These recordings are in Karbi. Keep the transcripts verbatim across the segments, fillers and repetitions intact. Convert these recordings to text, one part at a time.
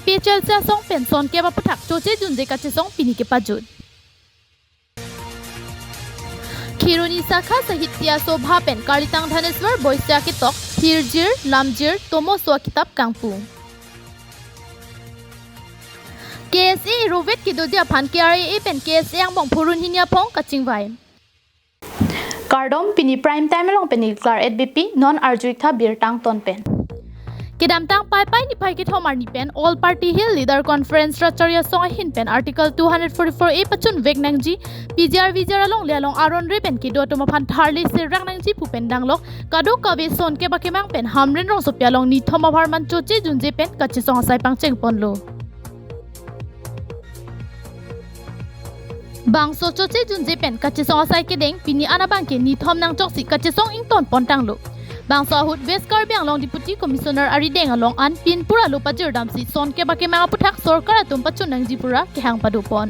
APHLC asong pen sonkep aphuthak choche junje kachesong pini kepajut. Kheroni Sakha Sahitya Sobha pen Karlitang Dhaneswar Boisia ketok, Hirjir, Lamjir, Tomoso akitap kangpu. KSA rovet kedoji aphan KRAA pen KSA angbong phurun hini aphong kachingvai. Kardom, pini Prime Time along pen neli Klar at B P, non arju-ik tha birta angton pen. Kedamtang Paipai niphai kethom arni pen All Party Hill Leader Conference Ratcharya Song ahin pen Article two hundred forty-four A pachunvek nangji, PGR VGR alongle along aron re pen kedo atum aphan tharle serang nangji pu pen danglok kadokave sonkep akemang pen Hamren rongsopi along nithom apharman choche junje pen kachesong asai pangcheng ponlo. Bangso choche junje pen kachesong asai kedeng pini an abangke nithom nangchoksi kachesong ington pontanglo. Bangso ahut West Karbi Anglong Deputy Commissioner arideng along an pinpura lo pajirdamsi sonkep akemang aphuthak sorkar atum pachun nangji pura kehang pado pon.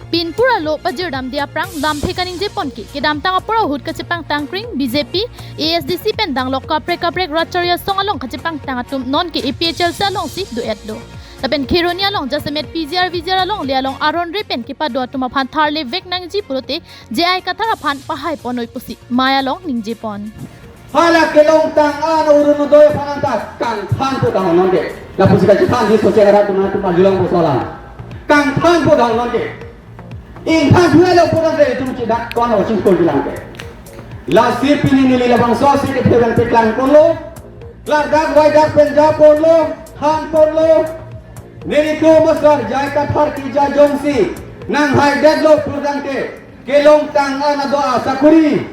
Pinpura lo pajirdamde aphrang lamthe kaningje pon ke, kedamtang apor ahut kachepangtang kring BJP, ASDC pen danglok kaprek kaprek Ratcharya Song along kachepangtang atum nonke APHLC alongsi do-etlo. Lapen Kheroni along jasemet PGR VGR alongle along aron re pen kepado atum aphan tharle vek nangji pulote J I Kathar aphan pahai ponnoi pusi mei along ningje pon. Hala kelongtang an Orunodoi aphan ta kangthanpo dang nonke. Lapusi kachethanji Socheng arat atum nangtum arjulang po solang. Kangthanpo dang nonke. Ingthan thuelo pu tangte itum chidak kon ho chingkol bilang ke. Lasi pini neli labangso si kethe pen paklang ponlo. Ladak waidak pen ja ponlo, than ponlo. Nelitum asar J I Kathar keja jongsi nanghaidetlo pu tangte, kelongtang an ado asakuri,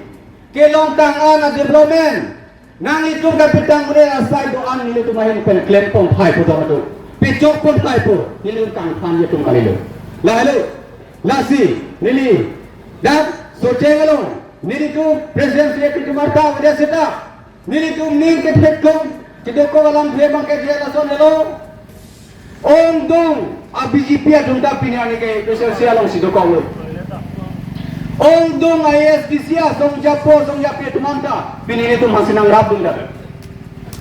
kelongtang an a-development, nanglitum kapitang mune asai do-an nelitum ahin pen klem pon thai pu do ado. Pechok pon thai pu, nelitum kangthan itum kalilo. Lahelo, lasi, neli, dak, Socheng along, nelitum President Sri Kumar ta, udah seta, nelitum ning kethek kong, kedokok alamthe abangke dia lason helo. Ongdung a-BJP atum ta pini arni ke APHLC alongsi dokoklo. Ongdung a-ASDC asong japo, asong japi atum an ta pini nelitum aphansi nangrapdun dalo.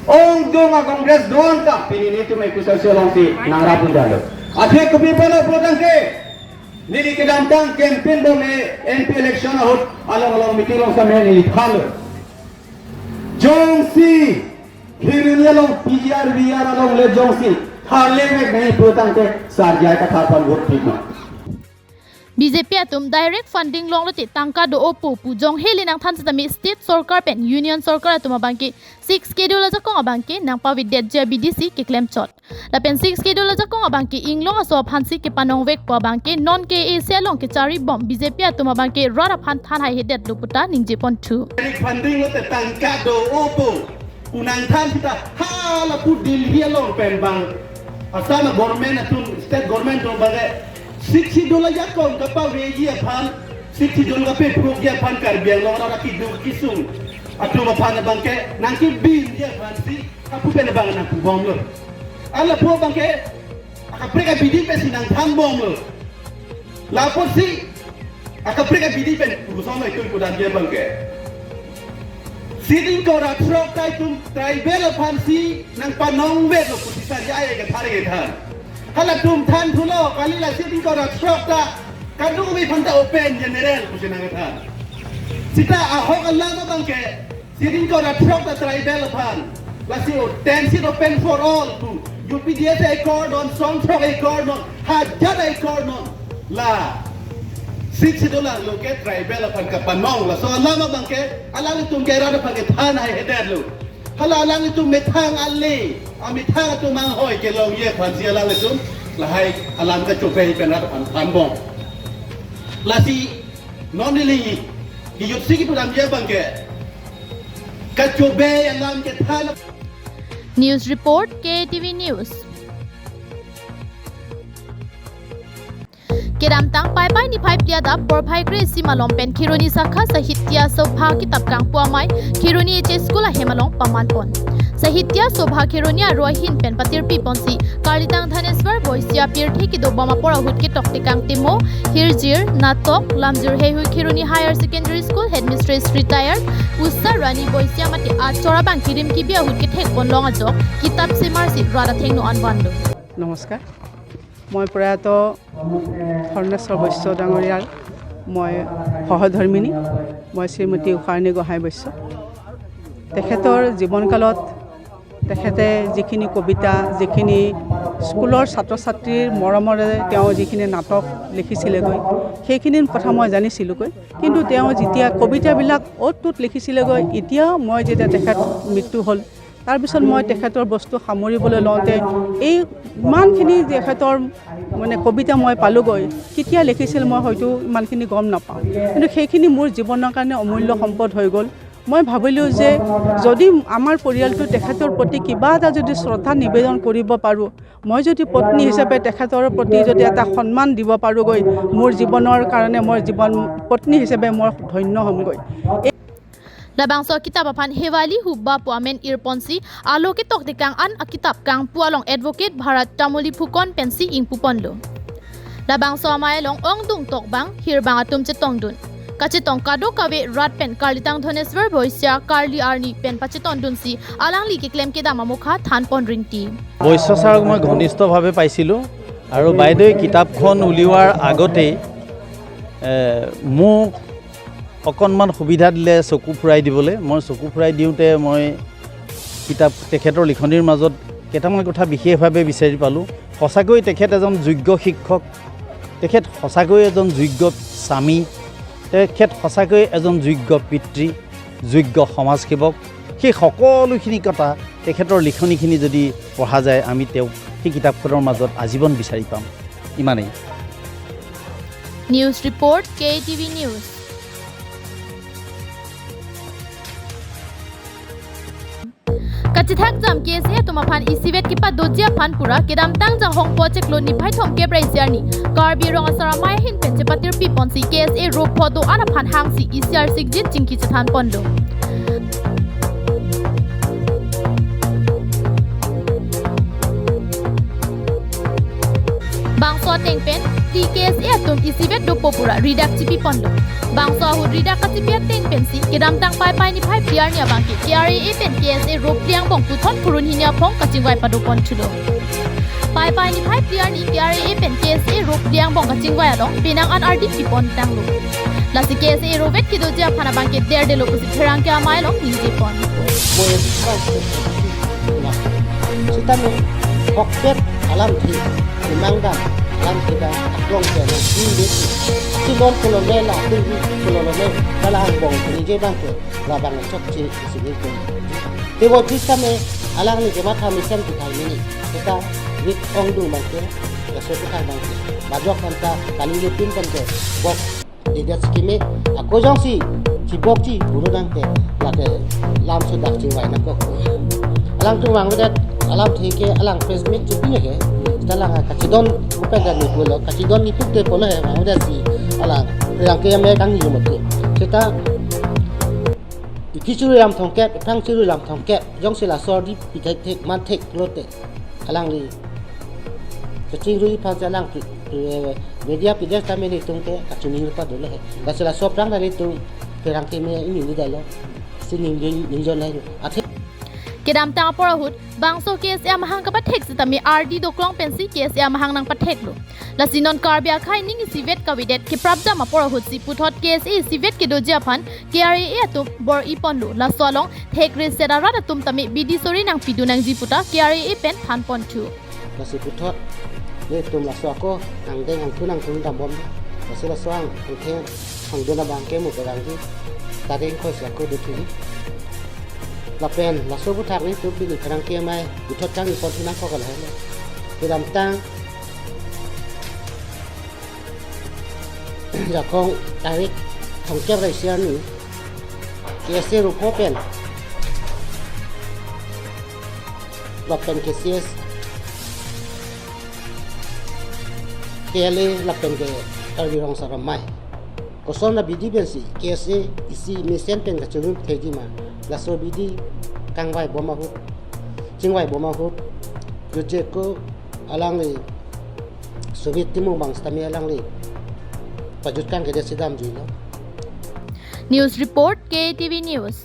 Ongdung a-Congress do-an ta pini nelitum APHLC alongsi nangrapdun dalo. Athe kopi apotlo pu tangte, neli kedamtang campaign bom e MP election ahut along along meeting along same neli thanlo. Jongsi Kheroni along PGR VGR alongle jongsi tharle vek nangji pu tangte sar J I Kathar aphan vote pik ma. BJP atum direct funding longlote tangka do-opo pu jonghe le nangthan setame state sorkar pen union sorkar atum abangke Sixth Schedule ajakong abangke nangpavedetji abidi si keklem chot. Lapen Sixth Schedule ajakong abangke inglong aso aphansi kepanong vekpo abangke non KSA along kechari bom BJP atum abangke rat aphan than haihedetlo pu ta ningje ponthu. Direct funding lote tangka do-opo pu nangthan seta hala pu Delhi along pen bang Assam government atum, state government atum abangke Sixth Schedule ajakong kapaveji aphan, Sixth Schedule kapeprokji aphan Karbi Anglong arat keduk kesung atum aphan abangke nangkebinji aphansi lapu pen abang nangpubomlo. An lapu abangke akaprek abidi pensi nangthanbomlo. Lapusi akaprek abidi pen kusong itu ikudan dia abangke. Seat ingkoi ra throk ta itum tribal aphansi nangpanong veklo pusi sar J I Kathar kethan. Halatum thanthulo, kali la seat ingkoi ra throk ta kadokave aphan ta open general pusi nangkethan. Seta ahok alam abangke seat ingkoi ra throk ta tribal aphan. Lasi o ten seat open for all pu. UPDF a-accord non, song throk a-accord non, hajar a-accord non. La Sixth Schedule along ke tribal aphan kapanong, laso alam abangke alanglitum ke rat aphan kethan haihedetlo. Hala alanglitum methang ale, amethang atum anghoi kelongji aphansi alanglitum lahai alam kachobei pen rat aphan thanbom. Lasi non neli kejutsi kepudamji abangke kachobei alam kethan. News report, KATV News. Kedamtang Paipai niphai phli adap porphai kre-isi malom pen Kheroni Sakha Sahitya Sobha kitap kangpu amei Kheroni H S School ahem along paman pon. Sahitya Sobha Kheroni aro ahin pen patirpi ponsi Karlitang Dhaneswar Boisia pirthe kedobom apor ahut ketok tekang temo, hirjir, natok, lamjir heihui Kheroni Higher Secondary School Headmistress retired Usha Rani Boisia mate achor abang kirim kibi ahut kethek ponlong ajok kitap semarsi rat athengno an vanlo. নমস্কাৰ। মই প্ৰয়াত ধৰ্ণেশ্বৰ বৈশ্য ডাঙৰীয়াৰ মই সহধৰ্মিনী। মই শ্ৰীমতী উষাৰণী গোহাঁই বৈশ্য। তেখেতৰ জীৱনকালত তেখেতে যিখিনি কবিতা, যিখিনি স্কুলৰ ছাত্ৰ ছাত্ৰীৰ মৰমৰে তেওঁ যিখিনি নাটক লিখিছিলেগৈ, সেইখিনি কথা মই জানিছিলোঁগৈ। কিন্তু তেওঁ যেতিয়া কবিতাবিলাক অ'ত ত'ত লিখিছিলেগৈ, এতিয়া মই যেতিয়া তেখেত মৃত্যু হ'ল, তাৰপিছত মই তেখেতৰ বস্তু সামৰিবলৈ লওঁতে এই ইমানখিনি তেখেতৰ মানে কবিতা মই পালোগৈ। কেতিয়া লিখিছিল মই হয়তো ইমানখিনি গম নাপাওঁ, কিন্তু সেইখিনি মোৰ জীৱনৰ কাৰণে অমূল্য সম্পদ হৈ গ'ল। মই ভাবিলোঁ যে যদি আমাৰ পৰিয়ালটো তেখেতৰ প্ৰতি কিবা এটা যদি শ্ৰদ্ধা নিবেদন কৰিব পাৰোঁ, মই যদি পত্নী হিচাপে তেখেতৰ প্ৰতি যদি এটা সন্মান দিব পাৰোঁগৈ, মোৰ জীৱনৰ কাৰণে মই জীৱন পত্নী হিচাপে মই ধন্য হ'মগৈ। Labangso akitap aphan Hewali Hubba pu amen irponsi alo ketok tekang an akitap kangpu along Advocate Bharat Tamoli Phukon pensi ingpuponlo. Labangso amei along ongdung tokbang hirbang atum chetongdun. Kachetong kadokave rat pen Karlitang Dhaneswar Boisia karli arni pen pachetongdunsi alangli keklem kedam amokha thanpon rinti. বৈশ্য ছাৰক মই ঘনিষ্ঠভাৱে পাইছিলোঁ আৰু বাইদেৱে কিতাপখন উলিওৱাৰ আগতেই, এ, মোক অকণমান সুবিধা দিলে চকু ফুৰাই দিবলৈ। মই চকু ফুৰাই দিওঁতে মই কিতাপ, তেখেতৰ লিখনিৰ মাজত কেইটামান কথা বিশেষভাৱে বিচাৰি পালোঁ। সঁচাকৈ তেখেত এজন যোগ্য শিক্ষক, তেখেত সঁচাকৈ এজন যোগ্য স্বামী, তেখেত সঁচাকৈ এজন যোগ্য পিতৃ, যোগ্য সমাজসেৱক। সেই সকলোখিনি কথা তেখেতৰ লিখনিখিনি যদি পঢ়া যায়, আমি তেওঁক সেই কিতাপখনৰ মাজত আজীৱন বিচাৰি পাম। ইমানেই। News report, K A T V News. Kachethak jam K S A atum aphan isivet kepadoji aphan pura kedamtang Janghong po chiklo niphai thomkep ra isi arni Karbi Rong Asar Amei ahin pen chepatirpi ponsi K S A ropho do-an aphan hangsi isi arsikjit chingki chethan ponlo. Bangso ateng pen T K S A atum isivet dopo pura ridak chipi ponlo. Bangso ahut ridak kachipi ateng pensi kedamtang Paipai niphai phli arni abangke K R A A pen K S A ropliang bong puthot phurun hini aphong kachingvai pado ponthulo. Paipai niphai phli arni K R A A pen K S A ropliang bong kachingvai along penang an ardi pi pontanglo. Lasi K S A rovet kedoji aphan abangke derdelo pusi pherangke amei along ningje pon. Mo Sitame hokpet alamthe, imang dam alamthe ta aklong ke na si le. Si non kolonel la, si kolonel, kala angbong ni je bang ke, labang chokche si ni ko. Te bo sitame alangli kematha mesen puthai mini. Seta wik ongdung bang ke, laso puthai bang ke. Bajok bang ta, kali le pin bang ke, bok. Didet scheme ako jongsi chibokji puro dangte lake lam sudak chingvai nangkok. Alangtum vangvedet alamthe ke alang press meet chipi ke. Seta lang kachidon upen dan ni pulo, kachidon ni pukte pulo he vangvedet si alang pherangke amei kangni mati. Seta iphi churi lam thomkep, iphang churi lam thomkep, jongsi laso ardi pi thekthek manthek lote. Alangli kachingrui aphan si alang pi-, pi-, media pides tame nelitum ke kachingrui padolo he. Lasi laso aphrang ta nelitum pherangke amei ini ni dalo. Si ning, ning, ningjon lahelo. Athe kedamtang apor ahut bangso K S A amahang kapathek sitame ardi doklong pensi K S A amahang nangpatheklo. Lasi non Karbi akhei ning isivet kavedet keprapjam apor ahutsi puthot K S A isivet kedoji aphan K R A A atum bor-i ponlo. Laso along thekre set arat atum tame bidi sori nangpidun nangji puta K R A A pen than ponthu. Lasi puthot nelitum laso ako angdeng angthu nangthu dambom. Lasi laso ang angtheng angdeng abangke mo berangji. Tadeng khoi si ako duthuji. Lapen laso puthak nelitum pini pherangke amei puthot kangni ponthu nangkok lahelo. Kedamtang Janghong tarik thomkep ra isi arni K S A ropho pen lapen K C S, K L A lapen ke Karbi Rong Asar Amei. Koson abidi pensi K S A isi mesen pen kachirun thekji ma, laso abidi kangvai bom ahut Chingvai bom ahut jutje ko alangli Soviet timung bang sitame alangli pajutkan kedet si damjuilo. News report, K T V News.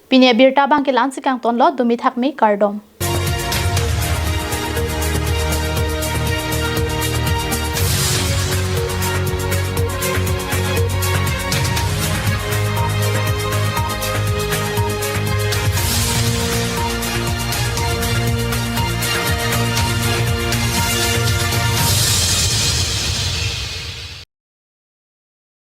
Pini abirta abangke la-ansi kangtonlo, dumi thakmi, kardom.